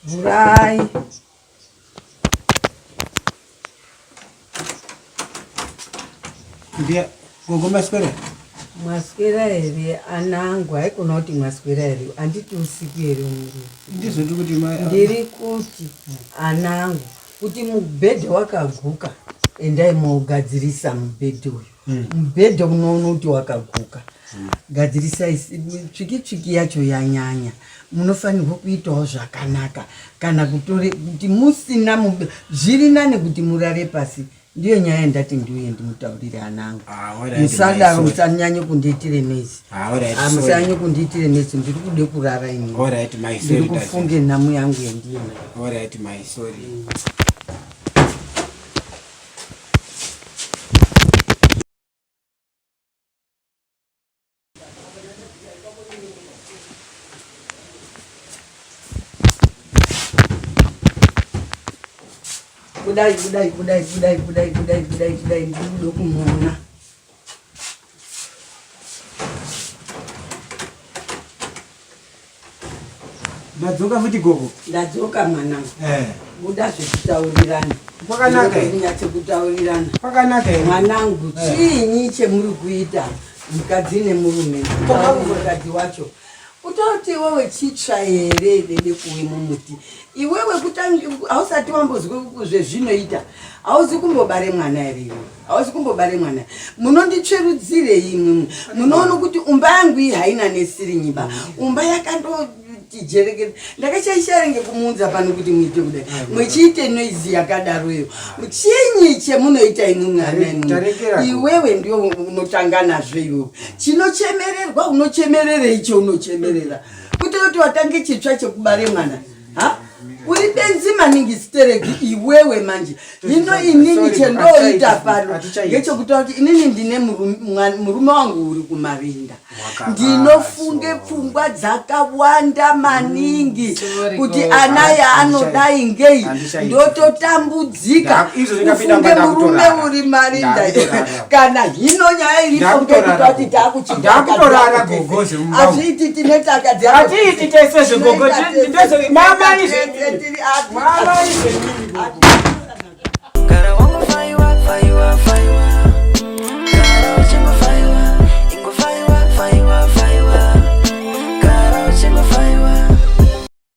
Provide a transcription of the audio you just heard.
Vhurai. Ndiye gogo maswera. Maswera here anangu haikona kuti maswera here handiti usiku here umuri. Ndizvo ndiri kuti ndiri kuti anangu kuti mubhedha wakaguka endai mogadzirisa mubhedha uyu. Mm. Mubhedha unoona kuti wakaguka. Mm. Gadzirisai tsviki tsviki yacho yanyanya. Munofanirwa kuitawo zvakanaka kana kutore kuti musina zviri nani kuti murare pasi ndiyo nyaya yandati ndiuye ndimutaurire anangu ah, musadaro musanyanye kundiitire noise ah, ah, musanyanye kundiitire noise ndiri kude kurara ini ndiri kufunge nhamo yangu yandiyinayo Budai, budai, budai, budai, budai, budai, budai, budai, ndiri kumuona. Ndadzoka futi gogo. Ndadzoka mwanangu. Eh. Buda zvekutaurirana. Kwakanaka here? Kunyatso kutaurirana. Kwakanaka here? Mwanangu, eh. chiinyi chemuri kuita mukadzi nemurume? Mukadzi wacho. Kutoti iwewe chitsva here dede kuwe mumuti. Iwewe kutangi hausati wambozwa zvezvinoita. Hauzi kumbobare mwana here iwewe? Hauzi kumbobare mwana. Munonditsverudzirei imwimwi? Munoona kuti umba yangu iyi haina nesirinyiba. Umba yakando tijerekere ndakashaisha renge kumuunza pano kuti muite kudai muchiite noizi yakadaroyo chinyi chemunoita imwimwi ana imwimwi iwewe ndiwe unotanga nazvo iwewe chinochemererwa unochemerere icho unochemerera kutoti watange chitsva chekubare mwana ha uri benzi maningi stereki iwewe manje hino inini chendoita pano ngechekutaura kuti inini ndine murume wangu uri kumarinda ndinofunge pfungwa dzakawanda maningi mm, kuti ana yaanodai ngei ndototambudzika ufunge murume uri marinda kana hino nyaya iripo ngekutati takuchiakutorara gogo azviiti tine takadzi atiiti tese zvegogo mama izvi mama